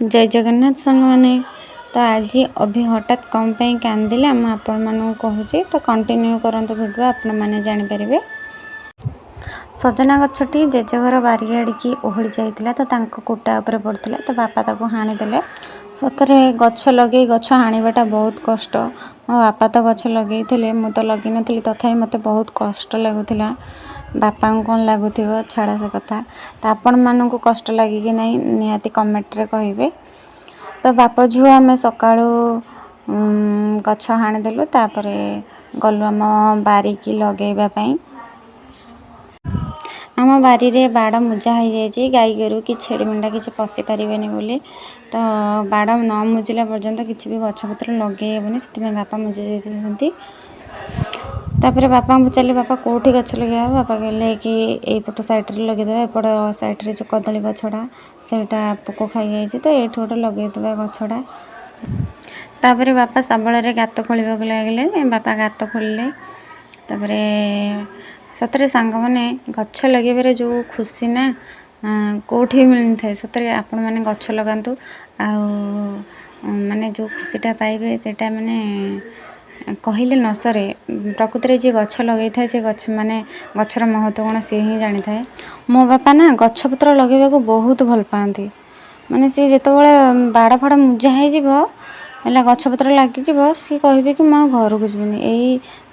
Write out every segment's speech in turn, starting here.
ଜୟ ଜଗନ୍ନାଥ ସାଙ୍ଗମାନେ। ତ ଆଜି ଅଭି ହଠାତ୍ କ'ଣ ପାଇଁ କାନ୍ଦିଲା, ମୁଁ ଆପଣମାନଙ୍କୁ କହୁଛି। ତ କଣ୍ଟିନ୍ୟୁ କରନ୍ତୁ ଭିଡ଼ିଓ, ଆପଣମାନେ ଜାଣିପାରିବେ। ସଜନା ଗଛଟି ଜେଜେଘର ବାରିଆଡ଼ିକି ଓହଳି ଯାଇଥିଲା, ତ ତାଙ୍କ କୁଟା ଉପରେ ପଡ଼ିଥିଲା, ତ ବାପା ତାକୁ ହାଣିଦେଲେ। ସତରେ ଗଛ ଲଗେଇ ଗଛ ହାଣିବାଟା ବହୁତ କଷ୍ଟ। ମୋ ବାପା ତ ଗଛ ଲଗେଇଥିଲେ, ମୁଁ ତ ଲଗେଇନଥିଲି, ତଥାପି ମୋତେ ବହୁତ କଷ୍ଟ ଲାଗୁଥିଲା। ବାପାଙ୍କୁ କ'ଣ ଲାଗୁଥିବ, ଛାଡ଼ ସେ କଥା। ତ ଆପଣମାନଙ୍କୁ କଷ୍ଟ ଲାଗେ କି ନାହିଁ, ନିହାତି କମେଣ୍ଟରେ କହିବେ। ତ ବାପ ଝିଅ ଆମେ ସକାଳୁ ଗଛ ହାଣିଦେଲୁ, ତାପରେ ଗଲୁ ଆମ ବାରିକି ଲଗେଇବା ପାଇଁ। ଆମ ବାରିରେ ବାଡ଼ ମୁଜା ହେଇଯାଇଛି, ଗାଈ ଗୋରୁ କି ଛେଳି ମେଣ୍ଢା କିଛି ପଶି ପାରିବେନି ବୋଲି। ତ ବାଡ଼ ନ ମୁଜିଲା ପର୍ଯ୍ୟନ୍ତ କିଛି ବି ଗଛପତ୍ର ଲଗେଇ ହେବନି, ସେଥିପାଇଁ ବାପା ମୁଜି ଦେଇଛନ୍ତି। ତାପରେ ବାପାଙ୍କୁ ପଚାରିଲି, ବାପା କେଉଁଠି ଗଛ ଲଗେଇବା? ବାପା କହିଲେ କି ଏଇପଟ ସାଇଡ଼୍ରେ ଲଗେଇଦେବା, ଏପଟ ସାଇଡ଼୍ରେ ଯେଉଁ କଦଳୀ ଗଛଟା ସେଇଟା ପୋକ ଖାଇଯାଇଛି, ତ ଏଇଠି ଗୋଟେ ଲଗେଇଦେବା ଗଛଟା। ତାପରେ ବାପା ଶାବଳରେ ଗାତ ଖୋଳିବାକୁ ଲାଗିଲେ। ବାପା ଗାତ ଖୋଳିଲେ। ତାପରେ ସତରେ ସାଙ୍ଗମାନେ, ଗଛ ଲଗେଇବାରେ ଯେଉଁ ଖୁସି ନା, କେଉଁଠି ବି ମିଳିନଥାଏ। ସତରେ ଆପଣମାନେ ଗଛ ଲଗାନ୍ତୁ, ଆଉ ମାନେ ଯେଉଁ ଖୁସିଟା ପାଇବେ ସେଇଟା ମାନେ କହିଲେ ନ ସରେ। ପ୍ରକୃତରେ ଯିଏ ଗଛ ଲଗେଇଥାଏ, ସେ ଗଛ ମାନେ ଗଛର ମହତ୍ତ୍ୱ କ'ଣ ସିଏ ହିଁ ଜାଣିଥାଏ। ମୋ ବାପା ନା ଗଛପତ୍ର ଲଗେଇବାକୁ ବହୁତ ଭଲ ପାଆନ୍ତି। ମାନେ ସିଏ ଯେତେବେଳେ ବାଡ଼ ଫାଡ଼ ମୁଜା ହେଇଯିବ, ହେଲା ଗଛପତ୍ର ଲାଗିଯିବ, ସିଏ କହିବେ କି ମୁଁ ଆଉ ଘରକୁ ଯିବିନି, ଏଇ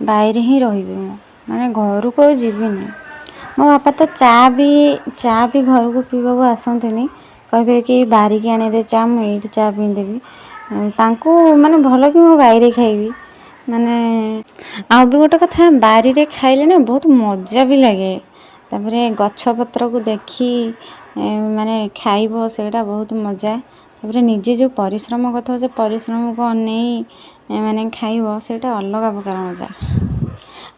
ବାଇରେ ହିଁ ରହିବି ମୁଁ, ମାନେ ଘରକୁ ଆଉ ଯିବିନି। ମୋ ବାପା ତ ଚା ବି ଘରକୁ ପିଇବାକୁ ଆସନ୍ତିନି, କହିବେ କି ବାରିକି ଆଣିଦେ ଚା, ମୁଁ ଏଇଠି ଚା ପିଇଦେବି। ତାଙ୍କୁ ମାନେ ଭଲ କି ମୁଁ ବାଇରେ ଖାଇବି। ମାନେ ଆଉ ବି ଗୋଟେ କଥା, ବାରିରେ ଖାଇଲେ ନା ବହୁତ ମଜା ବି ଲାଗେ। ତାପରେ ଗଛ ପତ୍ରକୁ ଦେଖି ମାନେ ଖାଇବ, ସେଇଟା ବହୁତ ମଜା। ତାପରେ ନିଜେ ଯେଉଁ ପରିଶ୍ରମ କରିଥିବ, ସେ ପରିଶ୍ରମକୁ ଅନେଇ ମାନେ ଖାଇବ, ସେଇଟା ଅଲଗା ପ୍ରକାର ମଜା।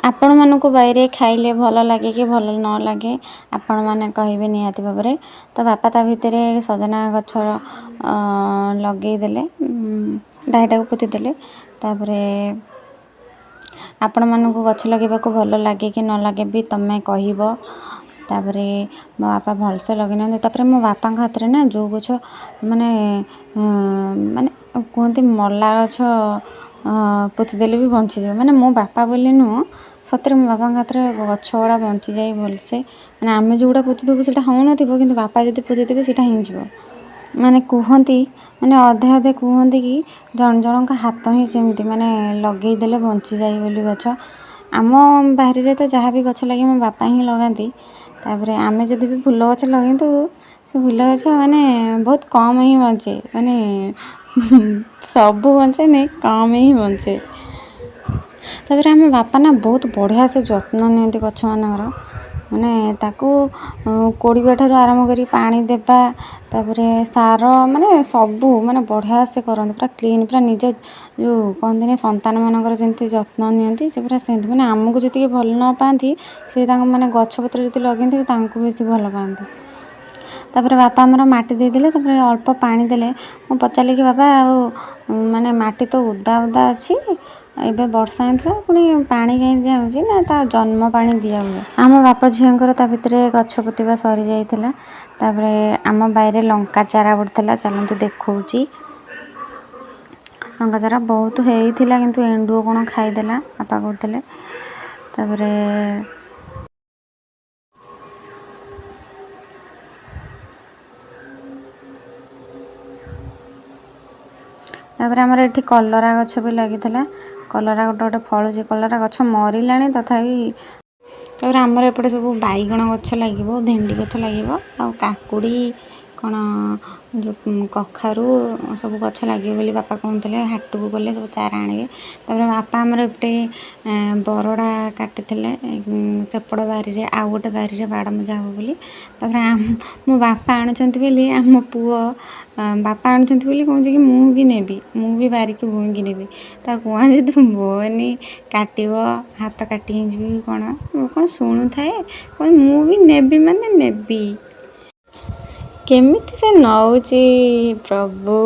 ଆପଣମାନଙ୍କୁ ବାଇରେ ଖାଇଲେ ଭଲ ଲାଗେ କି ଭଲ ନ ଲାଗେ, ଆପଣମାନେ କହିବେ ନିହାତି ଭାବରେ। ତ ବାପା ତା ଭିତରେ ସଜନା ଗଛ ଲଗେଇଦେଲେ, ଡାହିଟାକୁ ପୋତିଦେଲେ। ତାପରେ ଆପଣମାନଙ୍କୁ ଗଛ ଲଗେଇବାକୁ ଭଲ ଲାଗେ କି ନ ଲାଗେ ବି ତମେ କହିବ। ତାପରେ ମୋ ବାପା ଭଲସେ ଲଗେଇନାହାନ୍ତି। ତାପରେ ମୋ ବାପାଙ୍କ ହାତରେ ନା ଯେଉଁ ଗଛ ମାନେ କୁହନ୍ତି ମଲା ଗଛ ପୋତିଦେଲେ ବି ବଞ୍ଚିଯିବ। ମାନେ ମୋ ବାପା ବୋଲି ନୁହଁ, ସତରେ ମୋ ବାପାଙ୍କ ହାତରେ ଗଛ ଗୁଡ଼ା ବଞ୍ଚିଯାଏ ଭଲସେ। ମାନେ ଆମେ ଯେଉଁଗୁଡ଼ା ପୋତିଦେବୁ ସେଇଟା ହେଉନଥିବ, କିନ୍ତୁ ବାପା ଯଦି ପୋତିଦେବେ ସେଇଟା ହେଇଯିବ। ମାନେ କୁହନ୍ତି, ମାନେ ଅଧେ ଅଧେ କୁହନ୍ତି କି ଜଣ ଜଣଙ୍କ ହାତ ହିଁ ସେମିତି, ମାନେ ଲଗେଇଦେଲେ ବଞ୍ଚିଯାଏ ବୋଲି ଗଛ। ଆମ ବାରିରେ ତ ଯାହା ବି ଗଛ ଲାଗେ, ମୋ ବାପା ହିଁ ଲଗାନ୍ତି। ତାପରେ ଆମେ ଯଦି ବି ଫୁଲ ଗଛ ଲଗେଇଥିବୁ, ସେ ଫୁଲ ଗଛ ମାନେ ବହୁତ କମ୍ ହିଁ ବଞ୍ଚେ, ମାନେ ସବୁ ବଞ୍ଚେନି, କମ୍ ହିଁ ବଞ୍ଚେ। ତାପରେ ଆମ ବାପା ନା ବହୁତ ବଢ଼ିଆ ସେ ଯତ୍ନ ନିଅନ୍ତି ଗଛମାନଙ୍କର। ମାନେ ତାକୁ କୋଡ଼ିବା ଠାରୁ ଆରମ୍ଭ କରି ପାଣି ଦେବା, ତାପରେ ସାର, ମାନେ ସବୁ ମାନେ ବଢ଼ିଆ ସେ କରନ୍ତି, ପୁରା କ୍ଲିନ୍ ପୁରା। ନିଜ ଯେଉଁ କହନ୍ତିନି ସନ୍ତାନମାନଙ୍କର ଯେମିତି ଯତ୍ନ ନିଅନ୍ତି, ସେ ପୁରା ସେମିତି। ମାନେ ଆମକୁ ଯେତିକି ଭଲ ନ ପାଆନ୍ତି, ସେ ତାଙ୍କ ମାନେ ଗଛପତ୍ର ଯଦି ଲଗେଇଥିବେ, ତାଙ୍କୁ ବେଶୀ ଭଲ ପାଆନ୍ତି। ତାପରେ ବାପା ଆମର ମାଟି ଦେଇଦେଲେ, ତାପରେ ଅଳ୍ପ ପାଣି ଦେଲେ। ମୁଁ ପଚାରିଲି କି ବାପା, ଆଉ ମାନେ ମାଟି ତ ଓଦା ଓଦା ଅଛି, ଏବେ ବର୍ଷା ହେଇଥିଲା, ପୁଣି ପାଣି କାହିଁ ଦିଆହେଉଛି? ନା, ତା ଜନ୍ମ ପାଣି ଦିଆ ହୁଏ। ଆମ ବାପ ଝିଅଙ୍କର ତା ଭିତରେ ଗଛ ପୋତିବା ସରିଯାଇଥିଲା। ତାପରେ ଆମ ବାଇରେ ଲଙ୍କା ଚାରା ପଡ଼ିଥିଲା, ଚାଲନ୍ତୁ ଦେଖଉଛି। ଲଙ୍କା ଚାରା ବହୁତ ହେଇଥିଲା, କିନ୍ତୁ ଏଣ୍ଡୁଅ କ'ଣ ଖାଇଦେଲା, ବାପା କହୁଥିଲେ। ତାପରେ ଆମର ଏଠି କଲରା ଗଛ ବି ଲାଗିଥିଲା। କଲରା ଗୋଟେ ଗୋଟେ ଫଳୁଛି, କଲରା ଗଛ ମରିଲାଣି ତଥାପି। ତାପରେ ଆମର ଏପଟେ ସବୁ ବାଇଗଣ ଗଛ ଲାଗିବ, ଭେଣ୍ଡି ଗଛ ଲାଗିବ, ଆଉ କାକୁଡ଼ି କ'ଣ ଯେଉଁ କଖାରୁ ସବୁ ଗଛ ଲାଗିବ ବୋଲି ବାପା କହୁଥିଲେ। ହାଟକୁ ଗଲେ ସବୁ ଚାରା ଆଣିବେ। ତାପରେ ବାପା ଆମର ଏପଟେ ବରଡ଼ା କାଟିଥିଲେ ସେପଟ ବାରିରେ, ଆଉ ଗୋଟେ ବାରିରେ ବାଡ଼ ମୁଜା ହେବ ବୋଲି। ତାପରେ ମୋ ବାପା ଆଣୁଛନ୍ତି ବୋଲି ଆମ ପୁଅ, ବାପା ଆଣୁଛନ୍ତି ବୋଲି କହୁଛି କି ମୁଁ ବି ନେବି, ମୁଁ ବି ବାରିକି ବୋହିକି ନେବି। ତାକୁ କୁହନ୍ତି ତୁ ବୋହନି, କାଟିବ, ହାତ କାଟି ହେଇଯିବ କି କ'ଣ। କ'ଣ ଶୁଣୁଥାଏ? ମୁଁ ବି ନେବି ମାନେ ନେବି। କେମିତି ସେ ନଉଛି ପ୍ରଭୁ!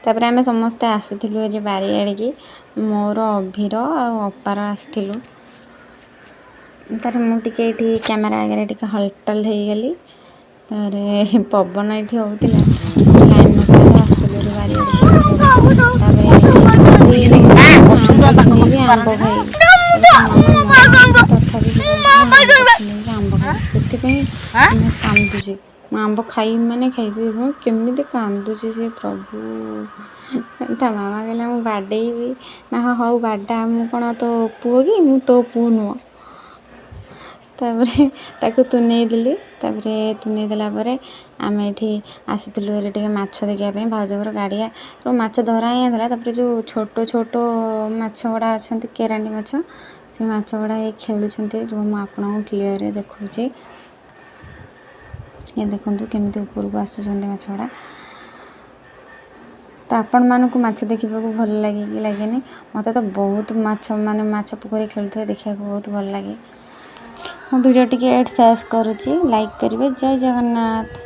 ତାପରେ ଆମେ ସମସ୍ତେ ଆସିଥିଲୁ ଆଜି ବାରିଆଡ଼ିକି, ମୋର, ଅଭିର ଆଉ ଅପାର ଆସିଥିଲୁ। ତାପରେ ମୁଁ ଟିକେ ଏଇଠି କ୍ୟାମେରା ଆଗରେ ଟିକେ ହଲଟଲ ହେଇଗଲି। ତାପରେ ପବନ ଏଇଠି ହେଉଥିଲା, ଲାଇନ୍ ନଥିଲା ତ ଆସିଥିଲୁ ବାରିଆଡ଼େ। ତାପରେ ଆମ୍ବ ଛିଣ୍ଡେଇବି, ଆମ୍ବ ଖାଇବି। ତଥାପି ସେ ଆମ୍ବ ଛିଣ୍ଡେଇକି ଆମ୍ବ ଖାଇବି, ସେଥିପାଇଁ ମାନେ କାନ୍ଦୁଛି। ମୁଁ ଆମ୍ବ ଖାଇବି ମାନେ ଖାଇବି। କେମିତି କାନ୍ଦୁଛି ସେ, ପ୍ରଭୁ! ତା ମାମା କହିଲା, ମୁଁ ବାଡ଼େଇବି। ନା, ହଉ ବାଡ଼ା, ମୁଁ କ'ଣ ତୋ ପୁଅ କି? ମୁଁ ତୋ ପୁଅ ନୁହଁ। ତାପରେ ତାକୁ ତୁନେଇ ଦେଲି। ତାପରେ ତୁନେଇ ଦେଲା ପରେ ଆମେ ଏଠି ଆସିଥିଲୁ ହେରି ଟିକେ ମାଛ ଦେଖିବା ପାଇଁ। ଭାଉଜଙ୍କର ଗାଡ଼ିଆରୁ ମାଛ ଧରା ହେଇନଥିଲା। ତାପରେ ଯେଉଁ ଛୋଟ ଛୋଟ ମାଛ ଗୁଡ଼ା ଅଛନ୍ତି, କେରାଣ୍ଡି ମାଛ, ସେ ମାଛ ଗୁଡ଼ା ଏଇ ଖେଳୁଛନ୍ତି, ଯେଉଁ ମୁଁ ଆପଣଙ୍କୁ କ୍ଲିଅରରେ ଦେଖାଉଛି। ଏ ଦେଖନ୍ତୁ କେମିତି ଉପରକୁ ଆସୁଛନ୍ତି ମାଛ ଗୁଡ଼ା। ତ ଆପଣମାନଙ୍କୁ ମାଛ ଦେଖିବାକୁ ଭଲ ଲାଗେ କି ଲାଗେନି? ମୋତେ ତ ବହୁତ ମାଛ, ମାନେ ମାଛ ପୋଖରୀ ଖେଳୁଥିବେ ଦେଖିବାକୁ ବହୁତ ଭଲ ଲାଗେ। ମୁଁ ଭିଡ଼ିଓ ଟିକେ ଏଇଠି ଶେଷ କରୁଛି। ଲାଇକ୍ କରିବେ। ଜୟ ଜଗନ୍ନାଥ।